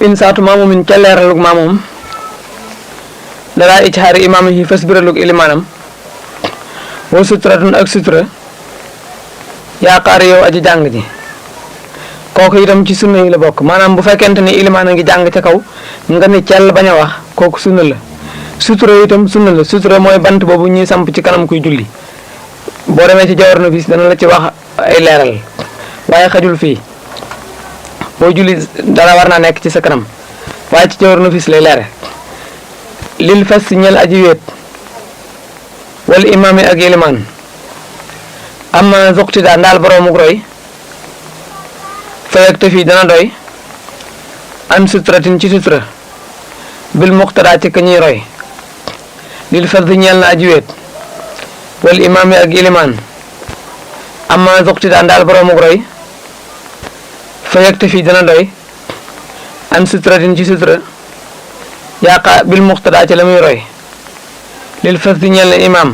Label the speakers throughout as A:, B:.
A: insaatu maamumin ca leeralug maamum dalaa ijhaari imaam yi fas biralug ilimaanam wa sutratun ak sutura yaakaar yow aji jàng ji kooku itam ci sunna yi la bokk maanaam bu fekkente ni ilimaan a ngi jàng ca kaw nga ni cell bañ a wax kooku sunna la sutura itam sunna la sutura mooy bant boobu ñuy samp ci kanam kuy julli boo demee ci jawar na fis dana la ci wax ay leeral waaye xajul fii boo julli dara war naa nekk ci sa kanam waaye ci jawar na fis lay leere lil fas si ñel aji wéet wala imaam yi ak ilimaan amma zuqtida ndaal boroomuk roy fayeg te fii dana doy an sutratin ci sutura bil muqtada ci ka ñuy roy lil fas si ñel na aji wéet wal imaam yi ak ilimaan amma zuqtida ndaal boroomuk roy fayeg te fii dana doy an sutratin ci sutura yaqa bil muqtada ci la muy roy lil fas si ñel na imaam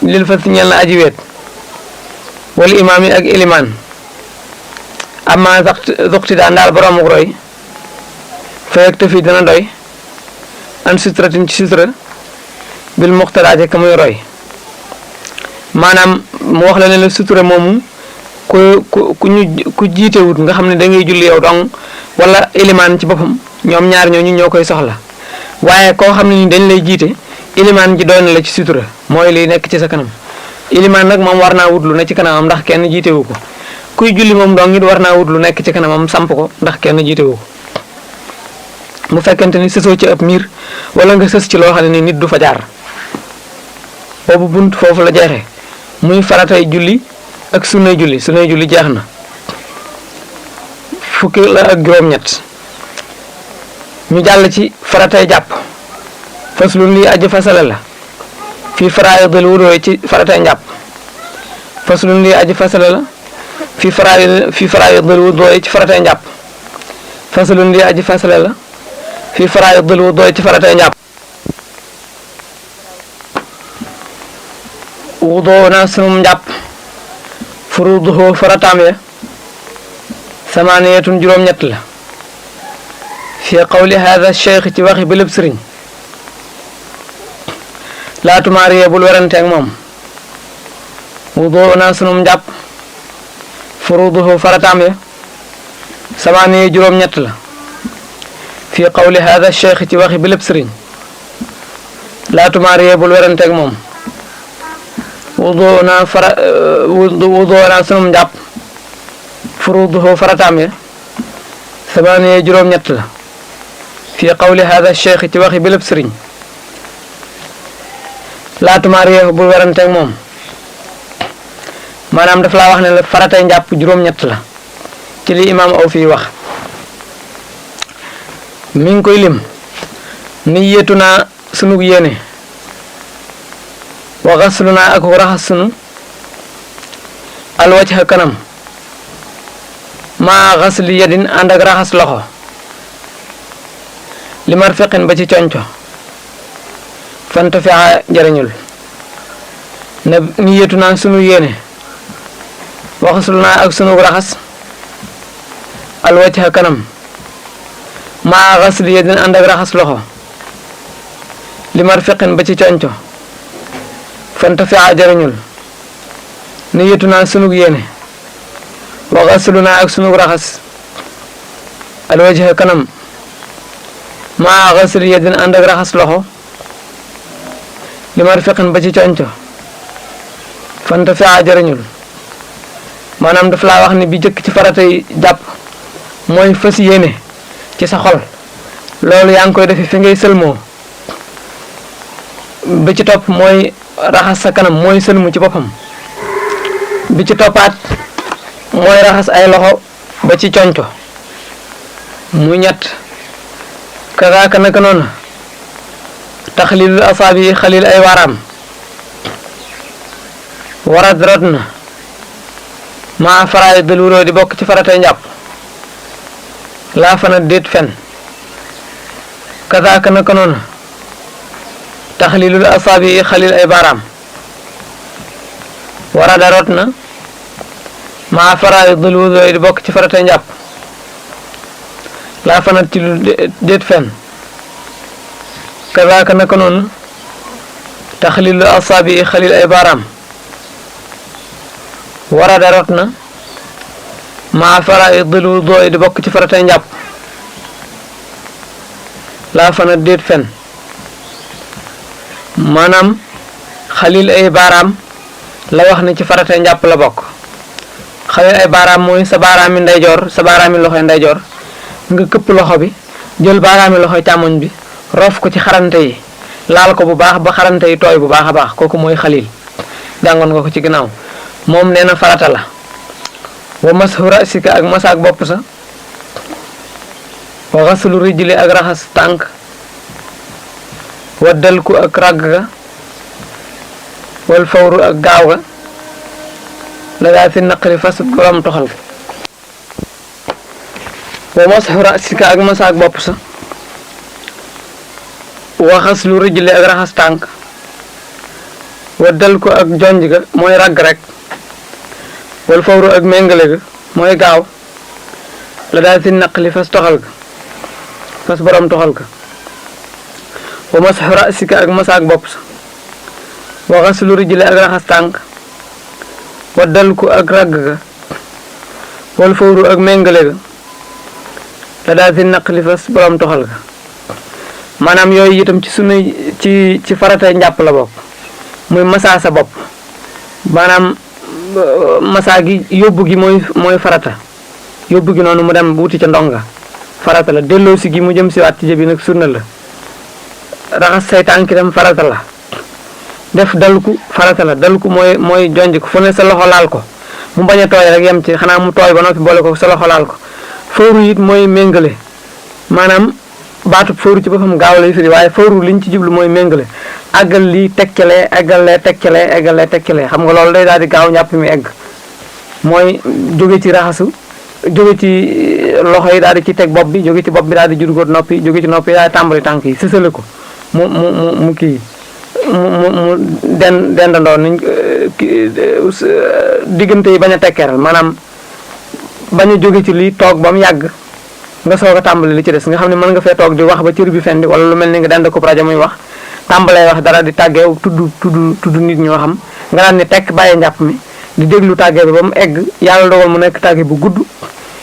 A: lil fas si ñel na aji wéet wal imaam yi ak ilimaan amma zuqtida ndaal boroomuk roy fayeg te fii dana doy an sutratin ci sutura bil muqtada ci ka muy roy maanaam mu wax la ne la sutura moomu ku jiitewut nga xam ne da ngay julli yow dong wala ilimaan ci boppam ñoom ñaar ñooñu ñoo koy soxla waaye koo xam ne ni dañ lay jiite ilimaan ji doy na la ci sutura mooy liy nekk ci sa kanam ilimaan nag moom war naa wut lu ne ci kanamam ndax kenn jiitewu ko kuy julli moom dong it war naa wut lu nekk ci kanamam samp ko ndax kenn jiitewu ko bu fekkente ni sësoo ci ab miir wala nga sës ci loo xam ne ni nit du fa jaar boobu bunt foofu la jeexee muy faratay julli ak sunnay julli jeex na fukki la ak juróom-ñett ñu jàll ci faratay jàpp faslun lii aji fasale la fii faraa'idil wudu ci faratay njàpp faslun lii aji fasale la fii faraa'idil wudu ci faratay njàpp faslun lii aji fasale la fii faraa'idil wudu ci faratay njàpp wudu na sunum njàpp furuduhu farataam ya samaaniyatun juróom-ñett la fi qawli hada cheikh ci waxi bilib sëriñ laatumaariyee bul weranteeg moom wudu na sunum njàpp furuduhu farataam ya samaaniya juróom-ñett la fi qawli hada cheikh ci waxi bilib sëriñ laatumaariyee bul weranteeg moom wudu na sunum njàpp furuduhu farataam ya samaaniya juróom-ñett la fi qawli hada cheikh ci waxi bilib sëriñ laatumaariyee bul weranteeg moom maanaam daf laa wax ne la faratay njàpp juróom-ñett la ci li imaam aw fii wax mi ngi koy lim ni yeetu naa sunug yéene wa xaslu naa ak raxas sunu alwajha kanam maa xasli yadin ànd ak raxas loxo li mar feqin ba ci conco fanta fexa jariñul ne ni yeetu naa sunu yéene wa xaslu naa ak sunu raxas alwajha kanam maa xasli yadin ànd ak raxas loxo li mar feqin ba ci conco fanta fexa jariñul ni yeetu naa sunu yéene wa xaslu naa ak sunu raxas alwajha kanam maa xasli yadin ànd ak raxas loxo li mar feqin ba ci conco fanta fexa jariñul maanaam daf laa wax ne bi jëkk ci faratay jàpp mooy fas yéene ci sa xol loolu yaa ngi koy defe fi ngay sëlmoo bi ci topp mooy raxas sa kanam mooy sëlmu ci boppam bi ci toppaat mooy raxas ay loxo ba ci conco muy ñett kazaaka naka noonu taxlilul asaabi xalil ay waaraam warat rot na maa faraa'idil wudu di bokk ci faratay njàpp laa fana déet fen kazaaka naka noonu taxlilul asaabi xalil ay baaraam warada rot na maa faraa'idil wudu di bokk ci faratay njàpp laa fanat ci lu déet fen kazaaka naka noonu taxlilu asaabi xalil ay baaraam warada rot na maa faraidil wudu di bokk ci faratay njàpp laa fanat déet fen maanaam xalil ay baaraam la wax ne ci faratay njàpp la bokk. xalil ay baaraam mooy sa baaraami ndeyjoor sa baaraami loxoy ndeyjoor nga këpp loxo bi jël baaraami loxoy càmmoñ bi roof ko ci xarante yi laal ko bu baax ba xarante yi tooy bu baax a baax kooku mooy xalil jàngoon nga ko ci ginnaaw moom nee na farata la. wa mashu rasika ak masaak bopp sa wa xaslu rijli ak raxas tànk wa dalku ak ràgg ga wal fawru ak gaaw ga la daa fi naqari fas borom toxal wa mashu rasika ak masaak bopp sa wa xaslu rijli ak raxas tànk wa dalku ak jonj ga mooy ràgg rek wal fawru ak méngale ga mooy gaaw la daal fi naqli fas toxal ga fas borom toxal ga wa mashu rasika ak masaak bopp sa wa xaslu rijli ak raxas tànk wa dalku ak ràgg ga wal fawru ak méngale ga la daal fi naqli fas borom toxal ga maanaam yooyu itam ci sunna ci faratay njàpp la bokk muy masaa sa bopp maanaam masaa gi yóbbu gi mooy farata yóbbu gi noonu mu dem wuti ca ndonga farata la delloosi gi mu jëm si waat ci jëbi nag sunna la raxas say tànk itam farata la def dalku farata la dalku mooy jonj ko fu ne sa loxo laal ko mu bañ a tooy rek yem ci xanaa mu tooy ba noppi boole ko sa loxo laal ko fawru it mooy méngale maanaam baatu fawru ci boppam gaaw lay firi waaye fawru liñ ci jublu mooy méngale àggal lii tekcalee eggalee tekcalee eggalee tekcalee xam nga loolu day daal di gaaw njàpp mi egg mooy jóge ci raxasu jóge ci loxo yi daal di ci teg bopp bi jóge ci bopp bi daal di jurgóot noppi jóge ci noppi daal di tàmbali tànk yi sësale ko mu kii mu dendandoo niñ diggante yi bañ a tekkeeral maanaam bañ a jóge ci lii toog ba mu yàgg nga soog a tàmbali li ci des nga xam ne mën nga fee toog di wax ba cër bi fendi wala lu mel ni nga dend ko rajo muy wax tàmbalee wax dara di tàggee tudd nit ñoo xam nga daan ni tekk bàyyee njàpp mi di déglu tàggee bi ba mu egg yàlla dogal mu nekk tàggee bu gudd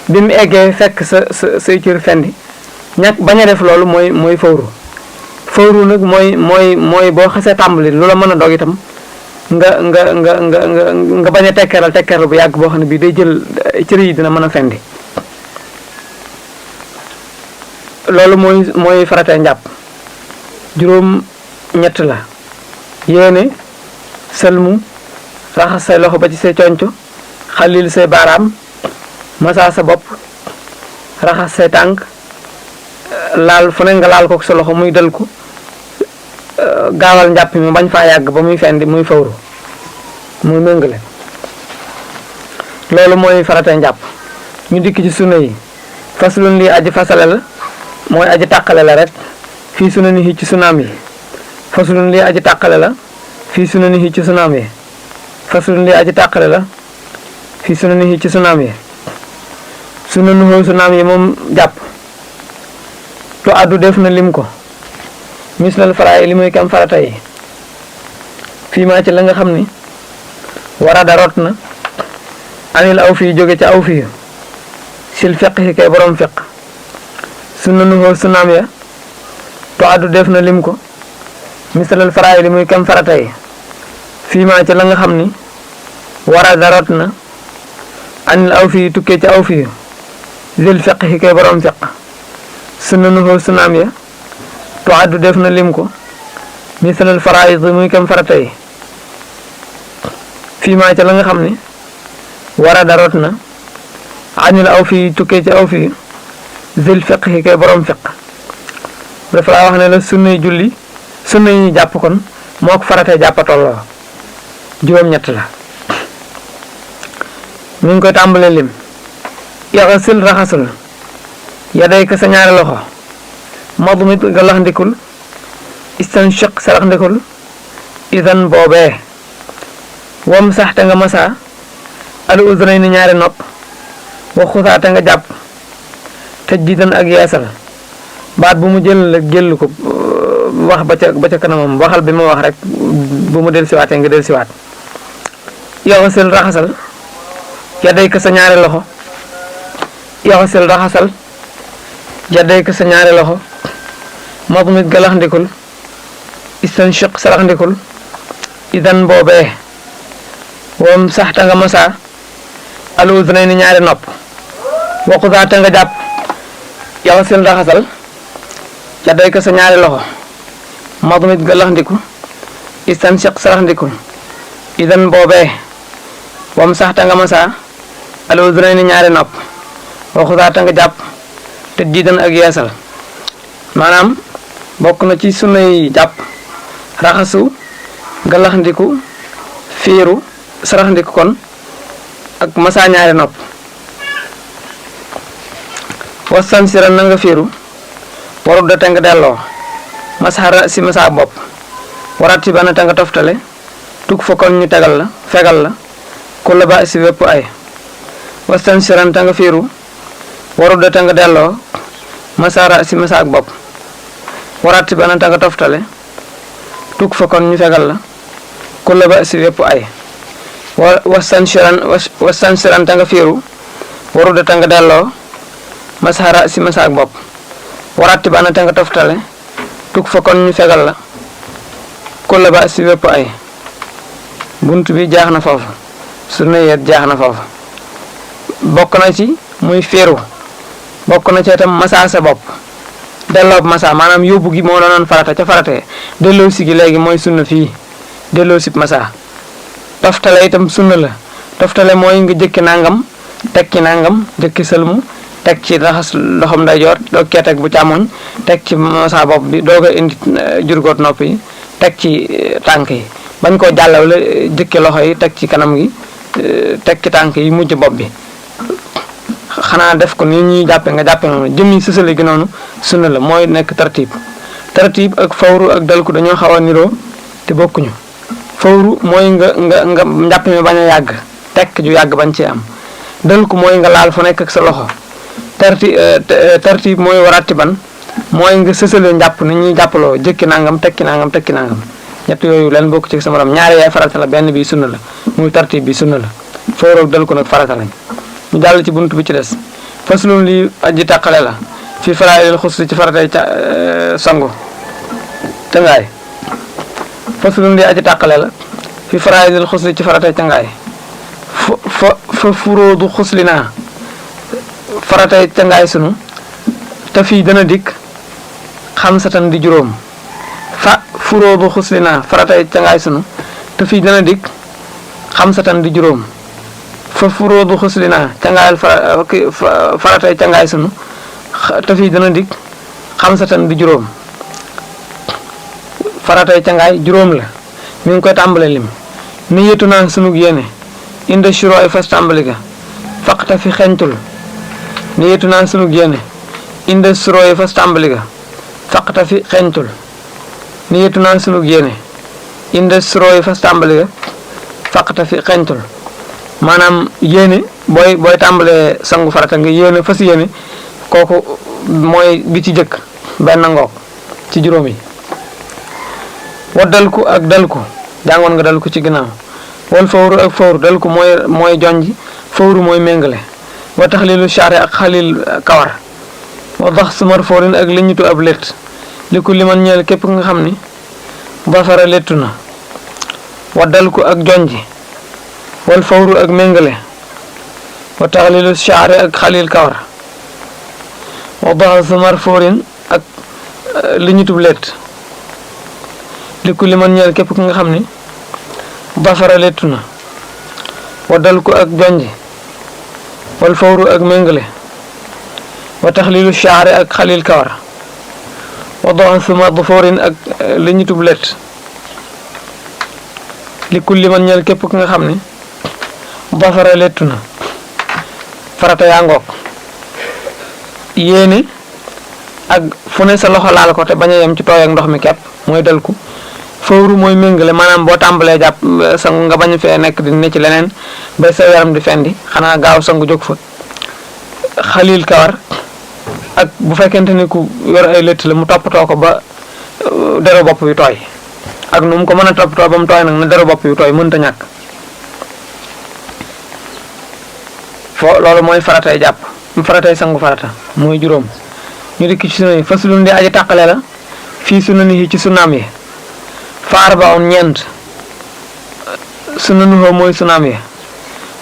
A: bi mu eggee fekk say cër fendi ñàkk bañ a def loolu mooy fawru nag mooy boo xasee tàmbali lu la mën a dog itam nga bañ a tekkeeral bu yàgg boo xam ne bii day jël cër yi dina mën a fendi loolu mooy faratee njàpp juróom ñett la yéene sëlmu raxas say loxo ba ci say conco xalil say baaraam masaa sa bopp raxas say tànk laal fu ne nga laal ko sa loxo muy dal ko gaawal njàpp mi bañ faa yàgg ba muy fendi muy fawru muy méngale loolu mooy faratee njàpp ñu dikk ci sunna yi faslun lii aji fasale la mooy aji tàqale la rek fii suna ni ci sunaam yi faslun lii aji tàqale la fii suna ni ci sunaam yi faslun lii aji tàqale la fii suna ni ci sunaam yi suna nuhoo sunaam yi moom jàpp to addu def na lim ko mislal faraay li muy kam farata yi fii maa ci la nga xam ni warada rot na anil aw fii jóge ca aw fii sil feq yi kay borom feq sunna nuhoo sunaam ya to addu def na lim ko misalal faraay li muy kam farata yi fii maa ci la nga xam ni warada rot na anil aw fii tukkee ca aw fii sil feq yi kay borom feq sunna nuhoo sunaam ya to addu def na lim ko misalal faraay li muy kam farata yi fii maa ci la nga xam ni warada rot na anil aw fii tukkee ca aw fii zil fiq yi kay borom fiq dafa laa wax ne la sunnay julli sunna yi ñu jàpp kon moo ko faratee jàppatolloo juróom-ñett la mi ngi koy tàmbalee lim yaxasil raxasul yaday ka sa ñaari loxo madumit nga lax ndikul istanshiq sa lax ndikul idan boobee wam sax te nga masaa al udunayni ñaari nopp wa xusaate nga jàpp tajdiidan ak yeesal baat bu mu jël ko wax ba ca kanamam waxal bi ma wax rek bu mu dellusiwaatee nga dellusiwaat. yaxasil raxasal yadayka sa ñaari loxo yaxasil raxasal yadayka sa ñaari loxo madmit galax ndikul istanshiq sarax ndikul idan boobee wam saxta nga masa al udnayni ñaari nopp waqudaata nga jàpp yaxasil raxasal yadayka sa ñaari loxo madmit galax ndiku istanshiq sarax ndikul idan boobee wam saxta nga masa al udnayni ñaari nopp waqudaata nga jàpp te jiidan ak yeesal maanaam bokk na ci sunnay jàpp raxasu galaxndiku fiiru saraxndiku kon ak masa ñaari nopp wasan siran na nga fiiru warut da te nga delloo masara si masa bopp warat ci bana te nga toftale tug fa kon ñu tegal la fegal la ku la ba si wépp ay wasan siran te nga fiiru warut da te nga delloo masara si masa ak bopp warat ci bana te nga toftale tug fa kon ñu fegal la ku la ba si wépp ay wasan siran te nga fiiru warut da te nga delloo masara si masa ak bopp warat ci bana te nga toftale tug fa kon ñu fegal la ku la ba si wépp ay bunt bi jaax na foofu sunna yeet jaax na foofu bokk na ci muy fiiru bokk na ci itam masa sa bopp delloo masa maanaam yóbbu gi moo doonoon farata ca faratee delloo si gi léegi mooy sunna fii delloo sib masa toftale itam sunna la toftale mooy nga jëkki nangam teg ci nangam jëkki sëlmu teg ci raxas loxom ndeyjoor doog cee teg bu càmmoñ teg ci masa bopp bi doog a indi jurgoot nopp yi teg ci tànk yi bañ koo jàllaw la jëkki loxo yi teg ci kanam gi teg ci tànk yi mujj bopp bi xanaa def ko ni ñuy jàppe nga jàppe noonu jëmmi sësale gi noonu sunna la mooy nekk tartib ak fawru ak dalku dañoo xaw a niroo te bokkuñu fawru mooy nga njàpp mi bañ a yàgg tekk ju yàgg bañ ci am dalku mooy nga laal fu nekk ak sa loxo tartib mooy warati ban mooy nga sësale njàpp ni ñuy jàppaloo jëkki nangam tekki nangam tekki nangam ñett yooyu leen bokk ci sa morom ñaari yaay farata la benn bi sunna la muy tartib bi sunna la fawru ak dalku nag farata lañ ñu jàll ci bunt bi ci des faslun li aji tàqale la fi faraa'idil xusli ci faratay sangu cangaay faslun li aji tàqale la fi faraa'idil xusli ci faratay cangaay fa furóodu xusli naa faratay cangaay sunu te fii dana dikk xamsatan di juróom fa furóodu xusli naa faratay cangaay sunu te fii dana dikk xamsatan di juróom fa furóodu xusli naa cangaayal faratay cangaay sunu te fii dana dikk xamsatan di juróom faratay cangaay juróom la mi ngi koy tàmbale lim ni yetu naa sunug yéene inda shuro ay fas tàmbali ga faqta fi xeñtul ni yetu naa sunug yéene inda shuro ay fas tàmbali ga faqta fi xeñtul ni yetu naa sunug yéene inda shuro ay fas tàmbali ga faqta fi xeñtul maanaam yéene booy tàmbalee sangu farata nga yéene fas yéene kooku mooy bi ci jëkk benn ngoog ci juróom yi wa dalku ak dalku jàngoon nga dalku ci ginnaaw wal fawru ak fawru dalku mooy jonj fawru mooy méngale wa taxlilu shaari ak xalil kawar wa dax sumar foorin ak liñitu ab létt li ku liman ñeel képp nga xam ni basara léttu na wa dalku ak jonji wal fawru ak méngale wa taxlilu shaari ak xalil kawar wa dax sumar foorin ak liñitu létt li ku liman ñeel képp nga xam ni basara léttu na wa dalku ak jonji wal fawru ak méngale wa taxlilu shaari ak xalil kawar wa doxan suma dufoorin ak li ñu tub let li kulli man ñeel képp ki nga xam ne basara lettu na farata yaa ngoog yéene ak fu ne sa loxo laal ko te bañ a yem ci tooy ak ndox mi kepp mooy dalku fawru mooy méngale maanaam boo tàmbalee jàpp sangu nga bañ fee nekk di ne ci leneen ba sa yaram di fendi xanaa gaaw sangu jóg fa xalil kawar ak bu fekkente ni ku yor ay létt la mu toppatoo ko ba deru bopp bi tooy ak nu mu ko mën a toppatoo ba mu tooy nag na deru bopp bi tooy mënta ñàkk loolu mooy faratay jàpp faratay sangu farata mooy juróom. ñu dikk ci sunna yi faslun di aji tàqale la fii sunanihi ci sunnaam yi fa arbaun ñeent sunanuhu mooy sunnaam yi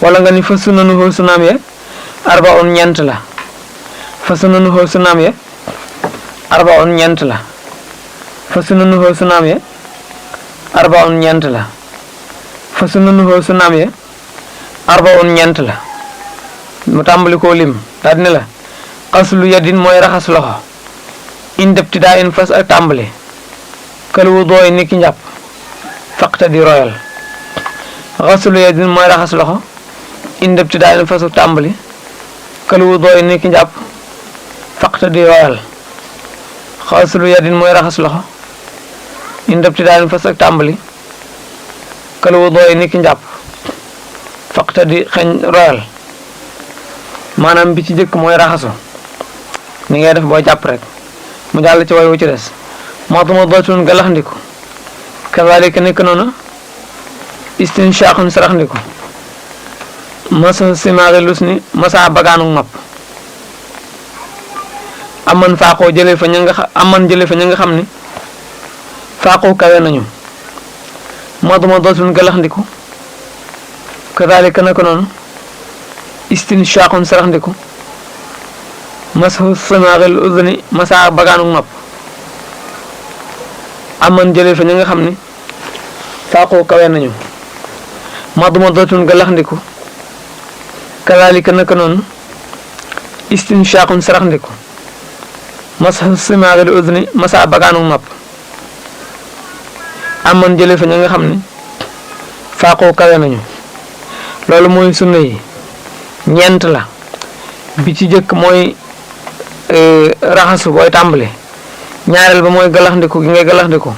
A: wala nga ni fa sunanuhu sunnaam yi arbaun ñeent la fa sunanuhu sunnaam yi arbaun ñeent la fa sunanuhu sunnaam yi arbaun ñeent la fa sunanuhu sunnaam yi arbaun ñeent la mu tàmbali koo lim daal di ne la xaslu yadin mooy raxas loxo indepti daa in fas ak tàmbali kal wudooy ni ki njàpp faqta di royal xaslu yadin mooy raxas loxo indepti daa in fas ak tàmbali kal wudooy ni ki njàpp faqta di royal xaslu yadin mooy raxas loxo indepti daa in fas ak tàmbali kal wudooy ni ki njàpp faqta di xeñ royal maanaam bi ci jëkk mooy raxasu ni ngay def boo jàpp rek mu jàll ci way wu ci des mootuma dootun galax ndiku kazalika nekk noonu istinshaqun sarax ndiku masa simaari lus ni masa bagaanu nopp aman faaqoo jëlee fa ña nga xam ni faaqoo kawe nañu mootuma dootun galax ndiku kazalika nekk noonu istinshaqun sarax ndiku masu simaaril udni masa bagaanu nopp aman jëlee fa ñi nga xam ni faaqoo kawe nañu maduma dootun ga laxndiku kazalika naka noonu istinshaqun sarax ndiku masu simaaril udni masa bagaanu nopp aman jëlee fa ñi nga xam ni faaqoo kawe nañu loolu mooy sunna yi ñeent la bi ci jëkk mooy raxasu booy tàmbali ñaareel ba mooy galaxndiku gi ngay galaxndiku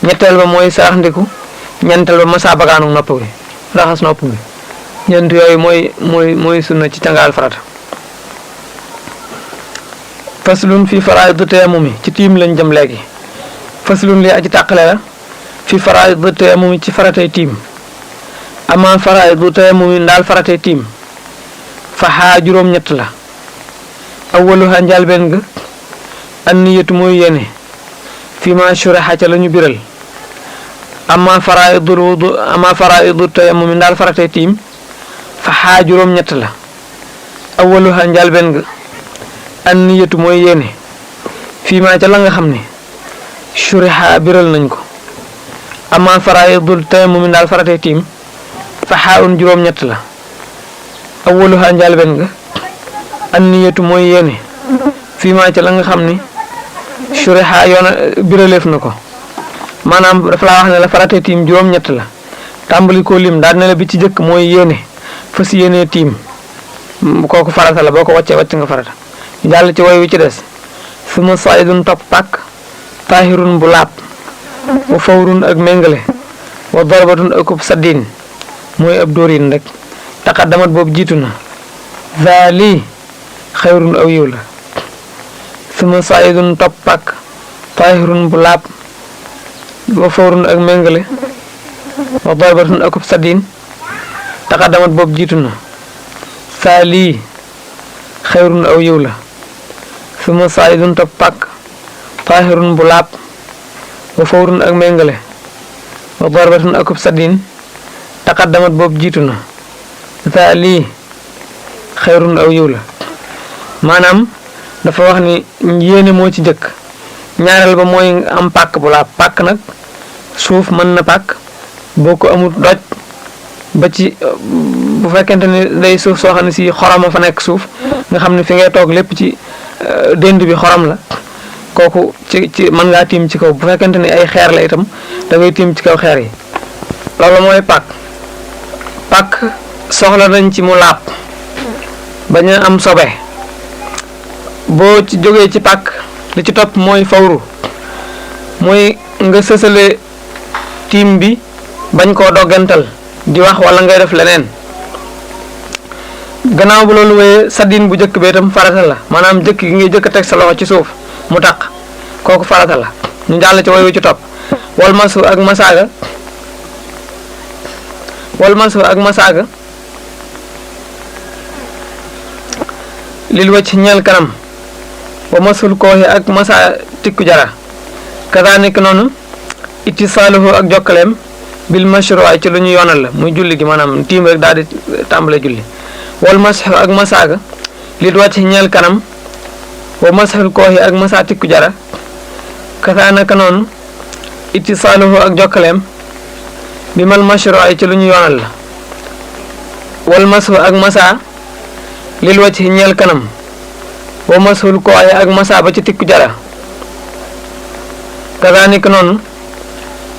A: ñetteel ba mooy saraxndiku ñeenteel ba masa bagaanu nopp bi raxas nopp bi ñeent yooyu mooy sunna ci cangaal farata. faslun fi faraa'idu tayammumi ci tiim lañ jëm léegi faslun li aji tàqale la fi faraa'idu tayammumi ci faratay tiim ama faraa'idu tayammumi ndaal faratay tiim faxaa juróom-ñett la awwaluha njàlbeen ga an niyatu mooy yéene fi ma shuraha ca la ñu biral ama faraa'idu tayammumi ndaal faratay tiim faxaa juróom-ñett la awwaluha njàlbeen ga an niyatu mooy yéene fii ma ca la nga xam ne shuraha biral nañ ko ama faraa'idu tayammumi ndaal faratay tiim faxaa un juróom-ñett la awwaluha njàlbeen ga an niyatu mooy yéene fii maa ca la nga xam ni shuriha yoona biraleef na ko maanaam dafa laa wax ne la farate tiim juróom-ñett la tàmbali ko lim daal ne la bi ci jëkk mooy yéene fas yéene tiim kooku farata la boo ko wàccee wàcc nga farata jàll ci woy wi ci des suma saidun topp pàkk taahirun bu laab wa fawrun ak méngale wa darbatun akub saddin mooy ab dóorin rek taqaddamat boobu jiitu na zaali xayrun aw yiw la suma saidun topp pàkk taahirun bu laab wa fawrun ak méngale wa darbatun akub saddin taqaddamat boobu jiitu na saali xayrun aw yiw la suma saidun topp pàkk taahirun bu laab wa fawrun ak méngale wa darbatun akub saddin taqaddamat boobu jiitu na saali xayrun aw yiw la maanaam dafa wax ni yéene moo ci jëkk ñaareel ba mooy am pàkk bu laab pàkk nag suuf mën na pàkk boo ko amul doj ba ci bu fekkente ni day suuf soo xam ne si xoroma fa nekk suuf nga xam ne fi ngay toog lépp ci dend bi xorom la kooku ci mën ngaa tiim ci kaw bu fekkente ni ay xeer la itam da ngay tiim ci kaw xeer yi loolu mooy pàkk soxla nañ ci mu laab bañ a am sobe boo ci jógee ci pàkk li ci topp mooy fawru mooy nga sësale tiim bi bañ koo doggantal di wax wala ngay def leneen gannaaw bu loolu wéyee saddin bu jëkk bi itam farata la maanaam jëkk gi ngay jëkk teg sa loxo ci suuf mu taq kooku farata la. ñu jàll ci woy wi ci topp wal masu ak masaaga lil wacc ñeel kanam wa masul kooxi ak masa tikku jara kazaanik noonu ittisaaluhu ak jokkaleem bil mashru'i ci lu ñu yoonal la muy julli gi maanaam tiim rek daal di tàmbale julli wal masu ak masaaga lil wacc ñeel kanam wa masul kooxi ak masa tikku jara kazaanika noonu ittisaaluhu ak jokkaleem bi mal mashru'i ci lu ñu yoonal la wal masu ak masa lil wacc ñeel kanam wa masul kooxi ak masa ba ci tikku jara kazaanika noonu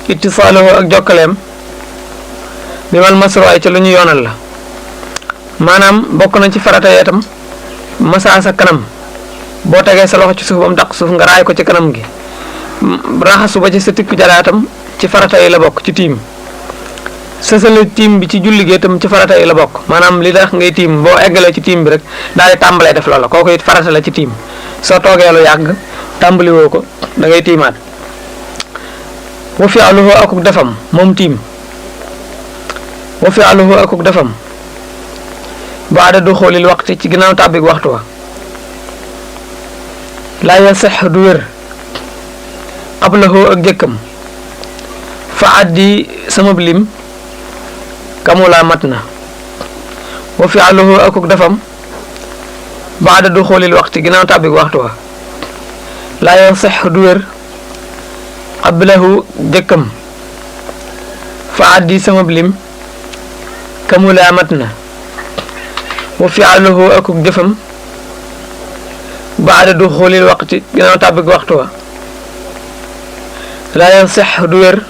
A: ittisaaluhu ak jokkaleem bi mal mashru'i ci lu ñu yoonal la maanaam bokk na ci farata yi itam masa sa kanam boo tegee sa loxo ci suuf ba mu taq suuf nga raay ko ci kanam gi raxasu ba ci sa tikku jara itam ci farata yi la bokk ci tiim sësale tiim bi ci julli gi itam ci farata yi la bokk maanaam li tax ngay tiim boo eggalee ci tiim bi rek daal di tàmbalee def loola kooku it farata la ci tiim soo toogee lu yàgg tàmbali woo ko da ngay tiimaat wa fi'luhu akuk defam moom tiim wa fi'luhu akuk defam baada duxulil waxti ci ginnaaw tàbbik waxtu wa laa yasex du wér qablahu ak jëkkam fa addi sama lim kamula mat na wa fi'luhu akuk defam baada duxulil waxti ginnaaw tàbbik waxtu wa laa yasex du wér qablahu jëkkam fa addi sama lim kamula mat na wa fi'luhu akuk jëfam baada duxulil waxti ginnaaw tàbbik waxtu wa laa yasex du wér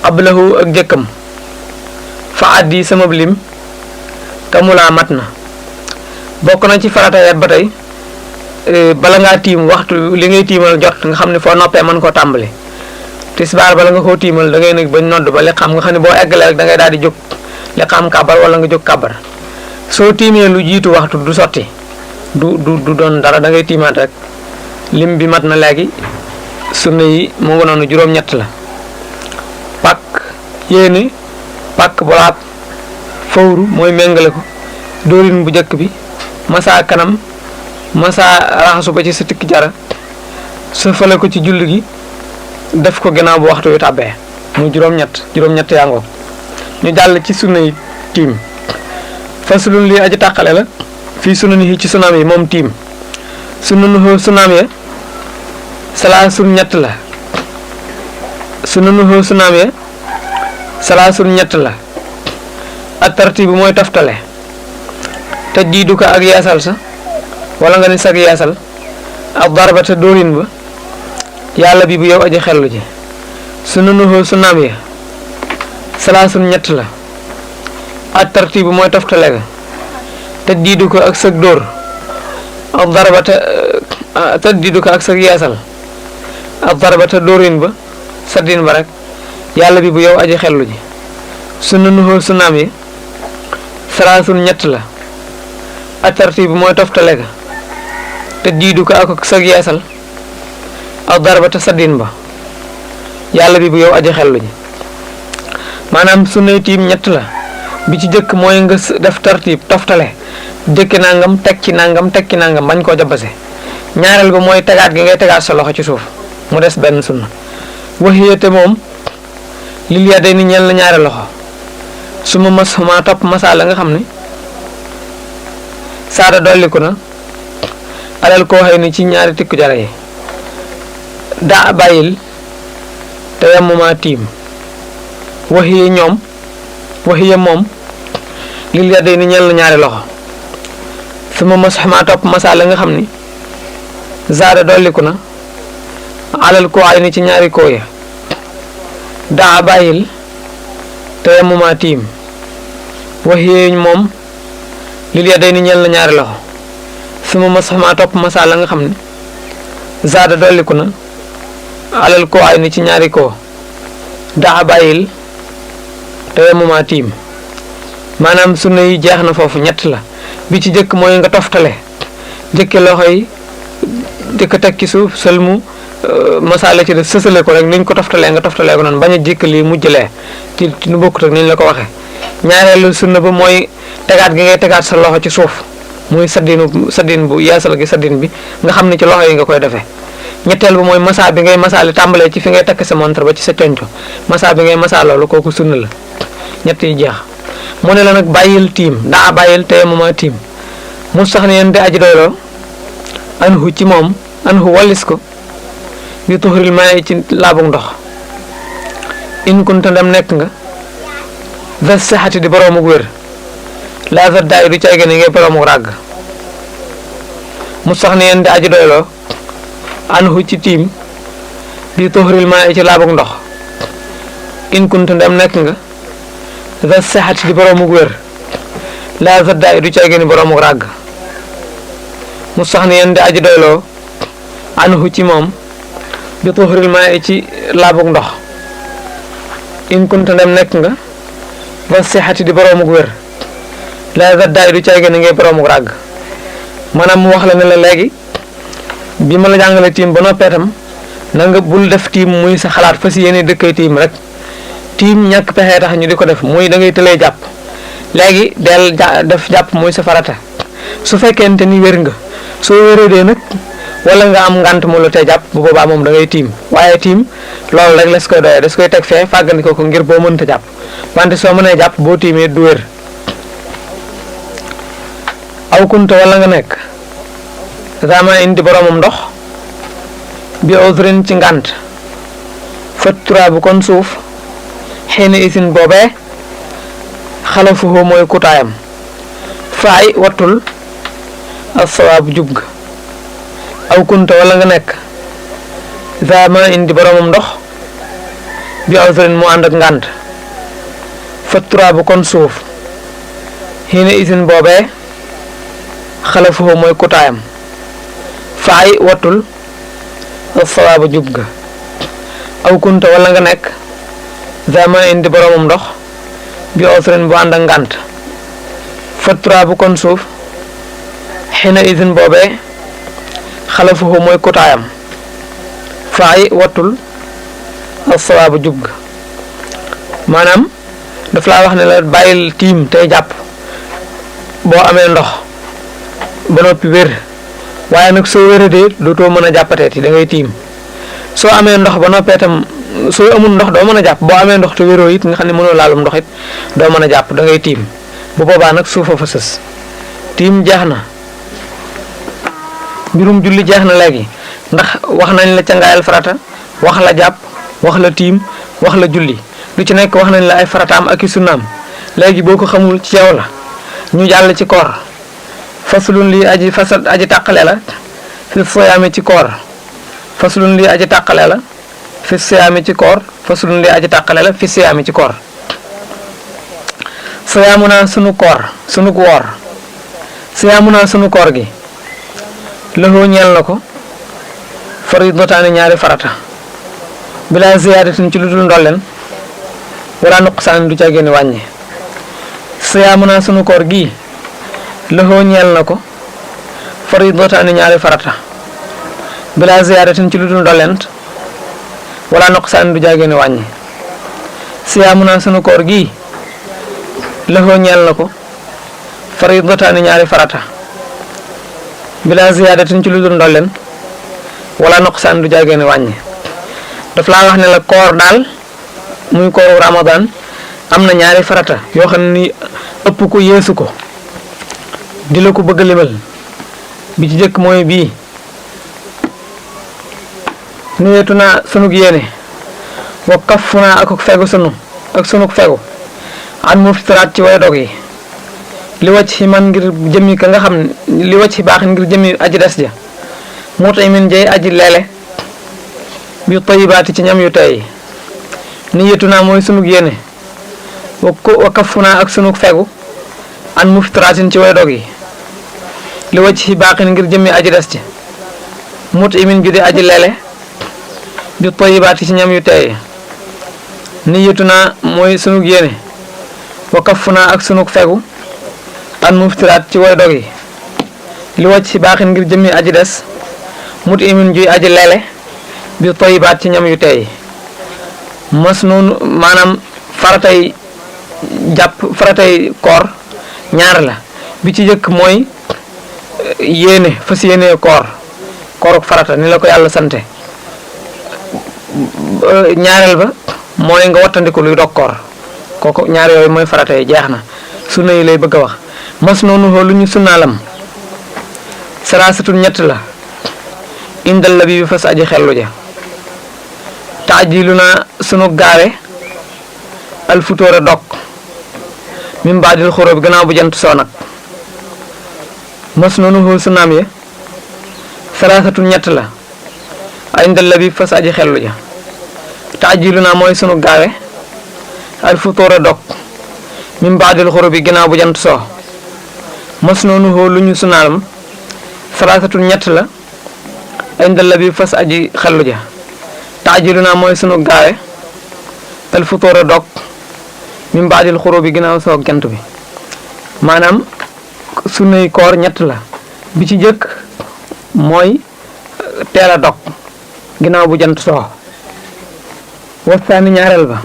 A: qablahu ak jëkkam fa addi sama lim kamula mat na bokk na ci farata yat ba tey bala ngaa tiim waxtu li ngay tiimal jot nga xam ne foo noppee mën koo tàmbali tisbaar bala nga koo tiimal da ngay nekk bañ nodd ba li xam nga xam ne boo eggalee rek da ngay daal di jóg li xam kàbbar wala nga jóg kàbbar soo tiimee lu jiitu waxtu du sotti du doon dara da ngay tiimaat rek lim bi mat na léegi sunna yi mu ngi noonu juróom-ñett la pàkk yéene pàkk bolaab fawru mooy méngale ko dóorin bu njëkk bi masa kanam masa raxasu ba ci sa tikki jara sëfale ko ci julli gi def ko gannaaw bu waxtu wi tàbbee muy juróom-ñett yaa ngoog ñu jàll ci sunna yi tiim faslun lii aji tàqale la fii sunanihi ci sunaam yi moom tiim sunaam ya salaasun ñett la sunaam ya salaasun ñett la ak tartibu mooy toftale te diidu ko ak yeesal sa wala nga ni sag yeesal ak darbata dóorin ba yàlla bi bu yow aji xellu ji sunaam ya salaasun ñett la ak tartibu mooy toftale ga te diidu ko ak sag dóor ak darbata te diidu ko ak sag yeesal ak darbata dóorin ba saddin ba rek yàlla bi bu yow aji xellu ji sunaam yi salaasun ñett la ak tartibu mooy toftale ga te diidu ko ak sag yeesal ak darbata saddin ba yàlla bi bu yow aji xellu ji maanaam sunnay tiim ñett la bi ci jëkk mooy nga def tartib toftale jëkki nangam teg ci nangam bañ koo jabase ñaareel ba mooy tegaat gi ngay tegaat sa loxo ci suuf mu des benn sunna waxiyate moom lil ya day ni ñeel na ñaari loxo su ma masuma topp masa la nga xam ne saada dolliku na alal koo xëy ni ci ñaari tikku jara yi daa bàyyil te yamuma tiim waxiye moom lil ya day ni ñeel na ñaari loxo su ma masuma topp masa la nga xam ni saada dolliku na alal koo xëy ni ci ñaari koo ya daa bàyyil te yamuma tiim waxiye moom lil ya day ni ñeel na ñaari loxo su ma masama topp masa la nga xam ne zaada dolliku na alal koo ay ni ci ñaari koo daa bàyyil te yemuma tiim maanaam sunna yi jeex na foofu ñett la bi ci jëkk mooy nga toftale jëkke loxo yi jëkk teg ci suuf sëlmu masaale ci def sësale ko rek niñ ko toftalee nga toftalee ko noonu bañ a jëkk lii mujjalee ci nu bokkut ak niñ la ko waxee. ñaareelu sunna ba mooy tegaat gi ngay tegaat sa loxo ci suuf muy saddin bu yeesal gi saddin bi nga xam ne ci loxo yi nga koy defee. ñetteel ba mooy masa bi ngay masaali tàmbalee ci fi ngay takk sa montre ba ci sa conco masa bi ngay masa loolu kooku sunna la ñett yi jeex. mu ne la nag bàyyil tiim daa bàyyil tey mama tiim mu sax ne yéen di aji doyloo anhu ci moom anhu wallis ko bi tuxuril maay ci laabug ndox in kunta ndem nekk nga da saxati di boroomug wér laa sa daay du caygé ne ngay boroomug ràgg mu sax ne yéen di aji doyloo anhu ci tiim bi tuxuril maay ci laabug ndox in kunta ndem nekk nga da saxati di boroomug wér laa sa daay du caygé ne boroomug ràgg mu sax ne yéen di aji doyloo anhu ci moom bi tuxuril maa ci laabug ndox in kunta ndem nekk nga ba sexati di boroomug wér la zaddaay du caygé ni ngay boroomug ràgg maanaam mu wax la ne la léegi bi ma la jàngale tiim ba noppee tam na nga bul def tiim muy sa xalaat fas yéene dëkkay tiim rek tiim ñàkk pexe tax ñu di ko def muy da ngay tëlee jàpp léegi del def jàpp muy sa farata su fekkente ni wér nga soo wéree dee nag wala nga am ngant mu la tey jàpp bu boobaa moom da ngay tiim waaye tiim loolu rek les koy doyee das koy teg fee fàggandi ko ngir boo mënta jàpp wante soo mënee jàpp boo tiimee du wér. aw kunta wala nga nekk dama indi boromam ndox bi ausrin ci ngant fattura bu kon suuf xëy na isin boobee xalafuhu mooy kutaayam faay wattul ak sawaabu jub ga aw kunta wala nga nekk dama indi boromam ndox bi ausrin mu ànd ak ngant fattura bu kon suuf xëy na isin boobee xalafuhu mooy kutaayam faay wattul ak sawaabu jub ga aw kunta wala nga nekk dama indi boromam ndox bi ausrin bu ànd ak ngant fattura bu kon suuf xëy na isin boobee xalafuhu mooy kutaayam faay wattul ak sawaabu jub ga maanaam daf laa wax ne la bàyyil tiim tey jàpp boo amee ndox ba noppi wér waaye nag soo wéradee dootoo mën a jàppateeti da ngay tiim soo amee ndox ba noppee tam soo amul ndox doo mën a jàpp boo amee ndox te wéroo it nga xam ne mënoo laalum ndox it doo mën a jàpp da ngay tiim bu boobaa nag suufa fa sës tiim jeex na mbirum julli jeex na léegi ndax wax nañ la cangaayal farata wax la jàpp wax la tiim wax la julli lu ci nekk wax nañ la ay farataam ak i sunnaam léegi boo ko xamul ci yow la ñu jàll ci koor faslun lii aji tàqale la fi siyaami ci koor faslun lii aji tàqale la fi siyaami ci koor faslun lii aji tàqale la fi siyaami ci koor siyaamu naa sunu koor sunu woor siyaamu naa sunu koor gi lëxoo ñeel na ko faridataani ñaari farata bilaa ziyaadatin ci lu dul ndolleen wala nuqsaan du ca génn wàññi siyaamu naa sunu koor gi lëxoo ñeel na ko faridataani ñaari farata bilaa ziyaadatin ci lu dul ndolleen wala nuqsaan du ca génn wàññi siyaamu naa sunu koor gi lëxoo ñeel na ko faridataani ñaari farata bila ziyaadatin ci lu dul ndolleen wala nuqsaan du jaageene wàññi daf laa wax ne la koor daal muy kooru ramadan am na ñaari farata yoo xam ne ni ëpp ko yeesu ko di la ko bëgg a limal bi ci jëkk mooy bii niyeetu naa sunug yéene wa kafu naa ak fegu sunug fegu an muftiraat ci way dog yi li wacc ci man ngir jëmmi ka nga xam li wacc ci baax ngir jëmmi aji des ja moo tay min jey aji leele bi tayibaati ci ñam yu tey niyetu naa mooy sunug yéene wa kafu naa ak sunug fegu an muftiraatin ci way dog yi li wacc ci baaxin ngir jëmmi aji des ja moo tay min judi aji leele bi tayibaati ci ñam yu tey niyetu naa mooy sunug yéene wa kaffuna ak sunu fegu an muftiraat ci way dog yi li wàcc ci baaxin ngir jëmmi aji des mut imin juy aji lele bi toyibaat ci ñam yu tey mas noonu maanaam faratay koor ñaar la bi ci jëkk mooy yéene fas yéene kooruk farata ni la ko yàlla sante ñaareel ba mooy nga wattandiku luy dog koor kooku ñaar yooyu mooy farata yi jeex na sunna yi lay bëgg a wax mas noonu xool lu ñu sunnaalam saraasatul ñett la indal la bi fas aji xellu ja taajilu na sunu gaawe alfutóora dog min baadil xuró bi gannaaw bu jant soo nag mas noonu xool sunnaam ya saraasatul ñett la indal la bi fas aji xellu ja taajilu na mooy sunu gaawe alfutóora dog min baadil xuró bi gannaaw bu jant soo mas noonu xool lu ñu sunnaalam saraasatul ñett la indal la bi fas aji xellu ja taajilu naa mooy sunu gaawe al futóora dog min baadil xuró bi ginnaaw soog jant bi maanaam sunuy koor ñett la bi ci jëkk mooy teel a dog ginnaaw bu jant soo wasaani ñaareel ba